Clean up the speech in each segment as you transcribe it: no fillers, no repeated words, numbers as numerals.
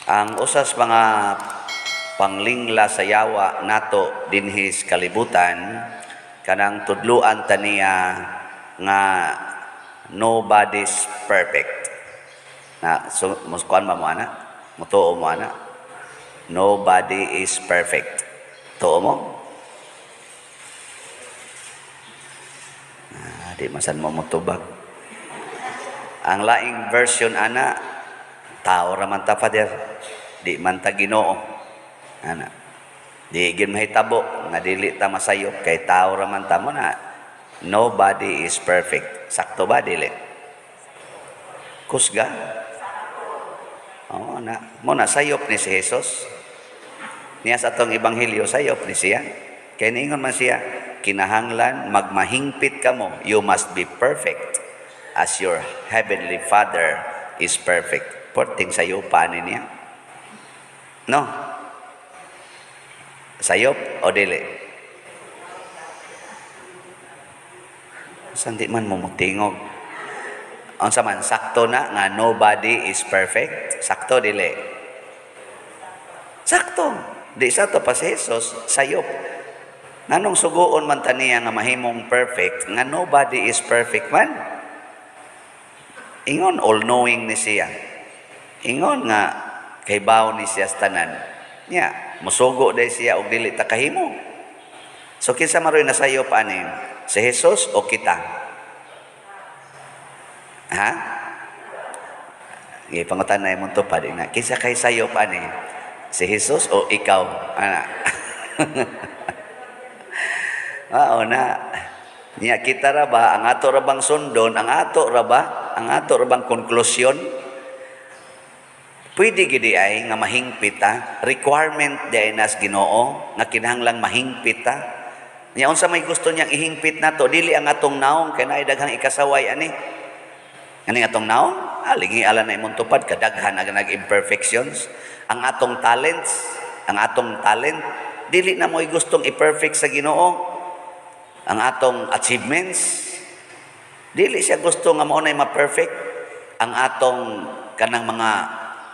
Ang usas mga panglingla sa yawa nato dinhi sa kalibutan, kanang tudluan ta niya nga nobody's perfect. Na so muskuan ba mo ana? Mutuo mo ana? Nobody is perfect. Tuo mo? Ah, di masan mo motubag. Ang laing version ana, tao ra man ta, Father. Di man ta Ginoo. Ana. Di gyud mahitabo nga dili ta masayop kay tao ra man ta mo na. Nobody is perfect. Sakto ba dili? Kusga. Oo na. Mo na sayop ni si Jesus. Niya sa atong ebanghelyo, sayop ni siya. Kay niingon man siya, kinahanglan magmahingpit kamo. You must be perfect as your heavenly Father is perfect. Porting sayopa ni niya. No? Sayop o dili? Sandi man mo mutingog. Unsa man, sakto na nga nobody is perfect? Sakto dili? Sakto. Di sa to pa si Jesus, sayop. Nganong suguon man ta niya nga mahimong perfect, nga nobody is perfect man? Ingon all-knowing ni siya. Ingon nga kaybaw ni siya sa tanan. Nya, musugo day siya og dili ta kahimo. So kinsa maroy nasayop ani? Si Jesus o kita? Ha? Gipangutan na imong tupad na. Kinsa kay sayop ani? Si Jesus o ikaw? Ana. Oo na. Nya kita ra ba ang ato ra bang sundon, ang ato ra ba, ang ato ra bang konklusyon? Pwede gid ay nga mahingpit ta. Requirement di ay nas Ginoo nga kinahanglang mahingpit ta. Nya unsa may gusto niyang ihingpit nato, dili ang atong naong kay naay daghang ikasaway ani. Ani atong naong, lingi ala na imong tupad kadaghan ang nag-imperfections. Ang atong talents, ang atong talent dili na mo'y gustong i-perfect sa Ginoo. Ang atong achievements, dili siya gusto nga mao nay ma-perfect. Ang atong kanang mga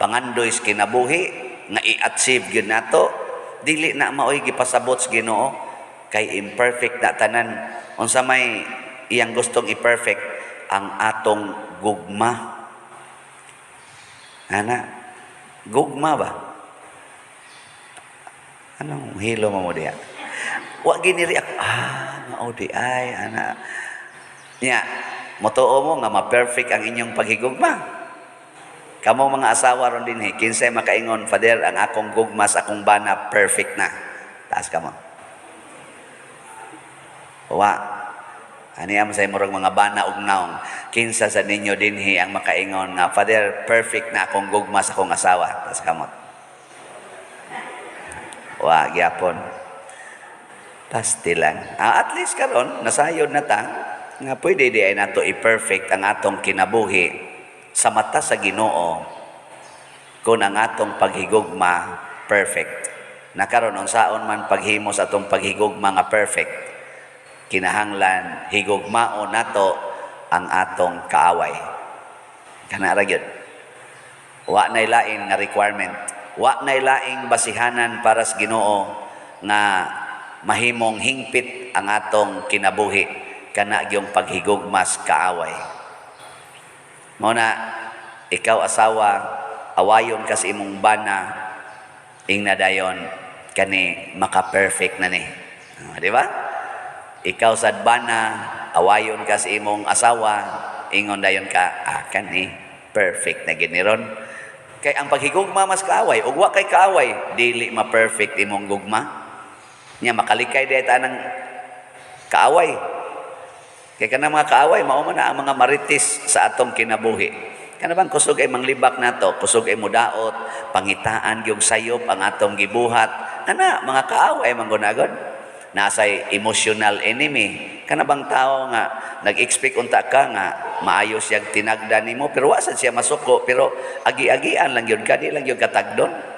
pangandoy sa kinabuhi nga i-achieve gyud nato, dili na maoy gipasabot sa Ginoo kay imperfect na tanan. Unsa may iyang gustong i-perfect? Ang atong gugma. Ana, gugma ba? Anong hilo mo mo diya? Wa gini react. Ah, mao di ay, ana. Nya, motuo mo nga ma-perfect ang inyong paghigugma. Kamo mga asawa ron dinhi, kinsay makaingon, "Father, ang akong gugma sa akong bana perfect na"? Taas kamo. Wa. Ani am sa murag mga bana ug naong. Kinsa sa ninyo dinhi ang makaingon nga, "Father, perfect na akong gugma sa akong asawa"? Taas kamot. Wa gyapon. Pastilan. Ah, at least karon nasayod na ta nga pwede di ay nato i-perfect ang atong kinabuhi sa mata sa Ginoo kung ang atong paghigugma perfect. Na karon unsaon man paghimo sa atong paghigugma nga perfect, kinahanglan higugmaon nato ang atong kaaway. Kana ra gyud. Wa nay lain nga requirement. Wa nay laing basihanan para sa Ginoo nga mahimong hingpit ang atong kinabuhi kana gyung paghigugma sa kaaway. Mao na ikaw asawa, awayon ka sa imong bana, ingna dayon kani maka-perfect na ni. Ah, di ba? Ikaw sad bana, awayon ka sa imong asawa, ingon dayon ka, ah, kani perfect na gid ni ron. Kay ang paghigugma mas kaaway, ug wa kay kaaway, dili ma-perfect imong gugma. Nya makalikay di ta ng kaaway. Kay kanang mga kaaway, mao man na ang mga marites sa atong kinabuhi. Kana bang kusog ay manglibak nato, kusog ay mudaot, pangitaan gyud sayop ang atong gibuhat. Kana mga kaaway man gunagod. Nasay emotional enemy. Kana bang tao nga nag-expect unta ka nga maayo siyang tinagda nimo pero wa sad siya masuko, pero agi-agian lang gyud ka, di lang gyud katagdon.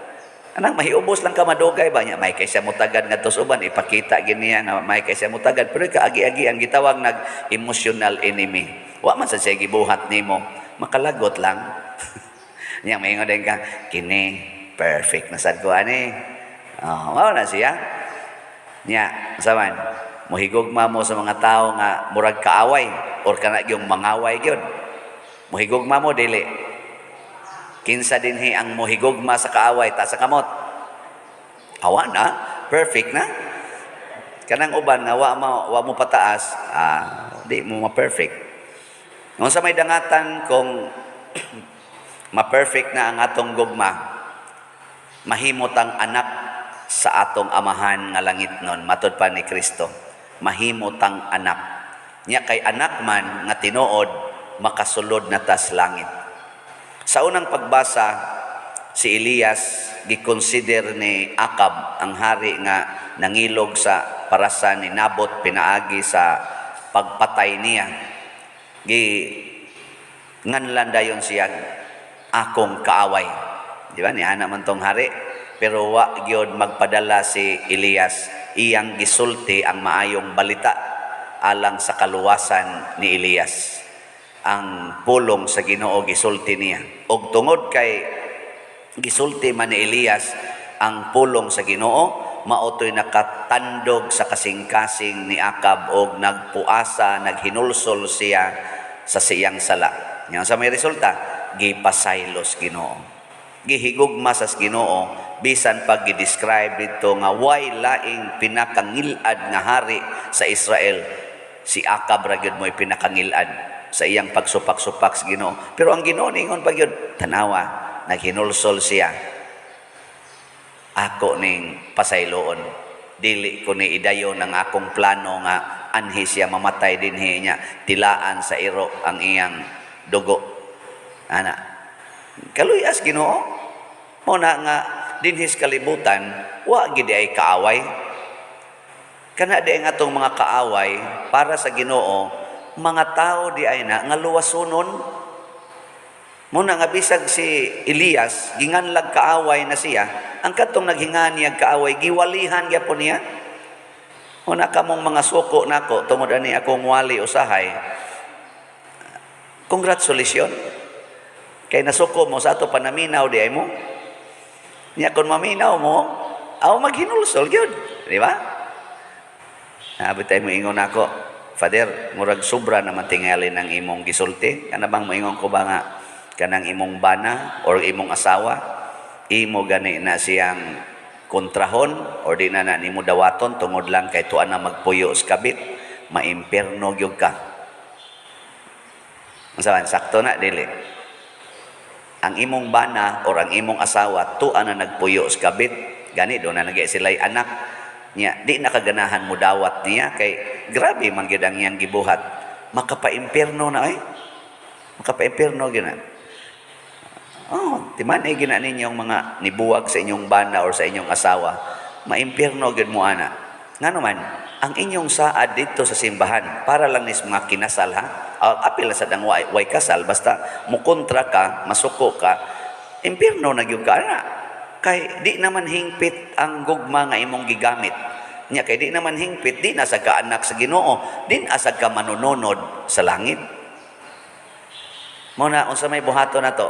Anang mahiubos lang ka madugay ba niya, may kay siya mutagad ngadto sa uban, ipakita gid niya nga may kay siya mutagad, pero ka agi-agian, gitawag nag emotional enemy. Wa man sad siya gibuhat nimo, makalagot lang. Niya maingon din ka kini Perfect na sad ko ani. Oh, mao na siya. Nya, unsa man? Mohigugma mo sa mga tao nga murag kaaway or kana gyung mangaway gyud. Mohigugma mo, dili? Kinsa dinhi ang mohigugma sa kaaway? Taas sa kamot. Awa na, perfect na. Kanang uban nga wa mo pataas, di mo ma-perfect. Unsa may dangatan kung ma-perfect na ang atong gugma? Mahimot ang anak sa atong Amahan nga langitnon, matod pa ni Kristo. Mahimot ang anak. Nya kay anak man nga tinuod, makasulod na tas langit. Sa unang pagbasa, si Elias gikonsider ni Acab, ang hari nga nangilog sa parasa ni Nabot pinaagi sa pagpatay niya. Gi nganlan dayon siya, "Akong kaaway." Di ba? Niana man tong hari. Pero wa gyud magpadala si Elias. Iyang gisulti ang maayong balita alang sa kaluwasan ni Elias. Ang pulong sa Ginoo gisulti niya. Og tungod kay gisulti man ni Elias ang pulong sa Ginoo, mao to'y nakatandog sa kasing-kasing ni Acab og nagpuasa, naghinulsol siya sa siyang sala. Nya sa may resulta, gipasaylos Ginoo. Gihigugma sa Ginoo bisan pag gi-describe dito nga way laing pinakangilad nga hari sa Israel, si Acab ra gyud mo'y pinakangilad sa iyang pagsupak-supak sa Ginoo. Pero ang Ginoo ningon pa gyud, "Tanawa, naghinulsol siya. Ako ning pasayloon. Dili ko ni idayon ang akong plano nga anhi siya mamatay dinhi niya tilaan sa iro ang iyang dugo." Ana. Kaluyas Ginoo. Mao na nga dinhi sa kalibutan wa gid ay kaaway. Kana di ang atong mga kaaway para sa Ginoo, mga tao di ay na nga luwasonon. Mao na nga bisag si Elias ginganlag kaaway na siya, ang katong naghinga niya kaaway giwalihan gyapon niya. Mao na kamong mga suko nako tungod ani akong wali usahay. Congratulations. Kay nasuko mo sa ato panaminaw di ay mo. Nya kung maminaw mo, aw maghinulsol gyud, di ba? Naabot tayo moingon ako, "Father, murag sobra naman tingali ng imong gisulti." Kana bang moingon ko ba nga kanang imong bana or imong asawa, imo gani na siyang kontrahon or di na na nimo dawaton tungod lang kay tuan na magpuyo sa kabit, maimpierno gyud ka. Unsa man, sakto na, dili? Ang imong bana or ang imong asawa tuan na nagpuyo sa kabit, gani do na nagay sila'y anak niya, di na kaganahan mo dawat niya kay grabe man gyud ang iyang gibuhat. Makapaimpierno na ay. Makapaimpierno gyud na. Oh, timan ay gina ninyong mga nibuwag sa inyong bana or sa inyong asawa, maimpierno gyud mo ana. Ngano man, ang inyong saad dito sa simbahan, para lang nis mga kinasal ha, apil na sa dang way kasal, basta mukontra ka, masuko ka, impierno na gyud ka ana. Kay di naman hingpit ang gugma nga imong gigamit. Nya kay di naman hingpit, di na sa ka anak sa Ginoo, di na sa ka manunonod sa langit. Mao na unsa may buhaton nato?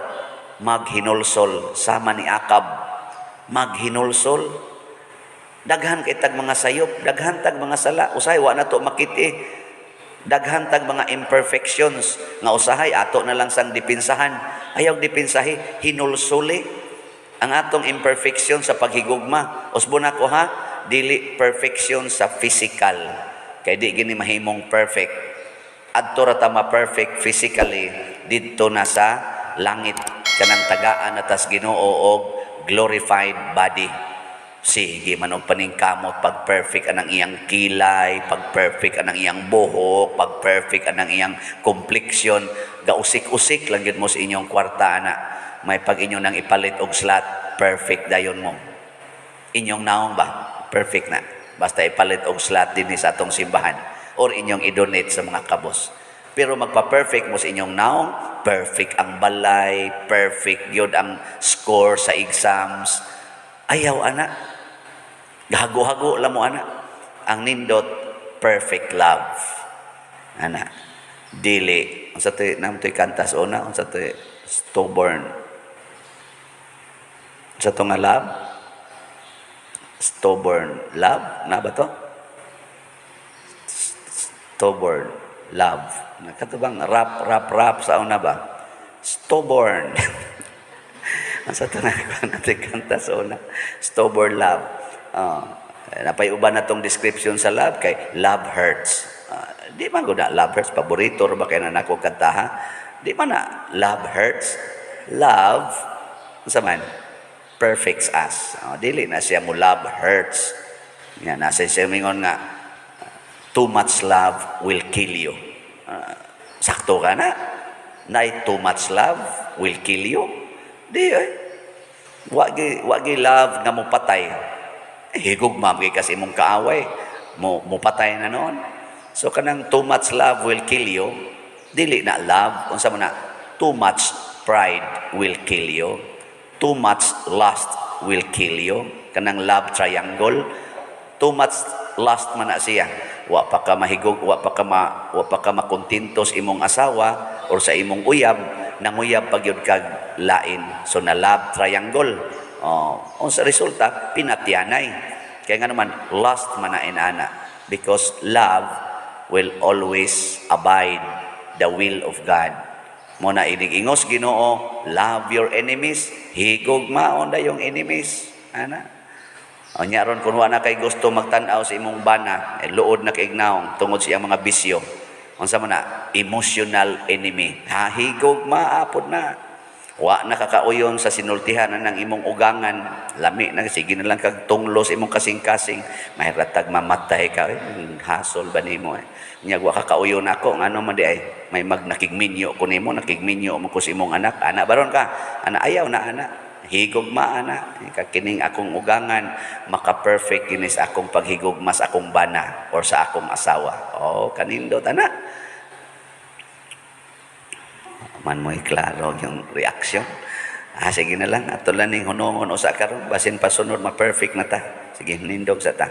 Maghinulsol sama ni Acab. Maghinulsol. Daghan kay tag mga sayop, daghan tag mga sala, usahay wa na to makiti. Daghan tag mga imperfections nga usahay ato na lang sang dipinsahan. Ayaw dipinsahi, hinulsuli ang atong imperfection sa paghigugma. Usbon ako ha, dili perfection sa physical. Kay di gini mahimong perfect. Adto ra ta ma-perfect physically didto na sa langit kanang tagaan na tas Ginoo og glorified body. Sige man og paningkamot pag perfect anang iyang kilay, pag perfect anang iyang buhok, pag perfect anang iyang complexion, gausik-usik lang gyud mo sa inyong kwarta ana. May pag inyo nang ipalit og slot, perfect dayon mo. Inyong naong ba? Perfect na. Basta ipalit og slot dinhi sa atong simbahan or inyong i-donate sa mga kabos. Pero magpa-perfect mo sa inyong naong, perfect ang balay, perfect yun ang score sa exams. Ayaw, ana. Gahago-hago lang mo, ana. Ang nindot, perfect love. Ana. Dili. Unsa to'y nam to'y kanta sa una? Unsa to'y stubborn? Sa to nga love? Stubborn love? Na ba to? Stubborn love. Nakato bang rap, rap, rap sa una ba? Stubborn. Asa to na natin kanta sa una? Stubborn love. Napay uban na tong description sa love kay love hurts. Di man gud na love hurts, paborito ra ba kay na nako kantaha? Di man na love hurts. Love unsa man? Perfects us. Dili na siya mo love hurts. Nga nasa siya mingon nga too much love will kill you. Sakto ka na. Nay too much love will kill you. Di ay. Wa gi love nga mopatay. Eh, higugma gyud kasi imong kaaway. Mo mopatay na noon. So kanang too much love will kill you. Dili na love, unsa man na, too much pride will kill you. Too much lust will kill you. Kanang love triangle, too much lust man na siya. Wa pa ka mahigog, wa pa ka makontento sa imong asawa or sa imong uyab, nanguyab pa gyud kag lain. So na love triangle. Oh, unsa resulta? Pinatyanay. Kaya nga naman lust man na inana because love will always abide the will of God. Mo na inig ingos Ginoo, "Love your enemies," higugmaon dayong enemies. Ana. O nya ron kun wa na kay gusto magtan-aw sa imong bana, eh, luod na kay naong tungod sa iyang mga bisyo. Unsa man na? Emotional enemy. Ha, higugma apod na. Wa na kakauyon sa sinultihan na ng imong ugangan. Lami na, sige na lang kag tunglo sa imong kasing-kasing. Mahiratag mamatay ka. Eh, hasol ba nimo eh. Nya wa kakauyon ako, ngano man di ay may mag nakigminyo ko nimo, nakigminyo mo ko sa imong anak. Ana baron ka? Ana ayaw na ana. Higugma ana. Kining akong ugangan maka-perfect kini sa akong paghigugma sa akong bana or sa akong asawa. Oh, kanindot ana. Man mo'y klaro yung reaction. Ah, sige na lang. Ato lang ning hunongon usa karon. Basin pasunod ma-perfect na ta. Sige, nindog sa ta.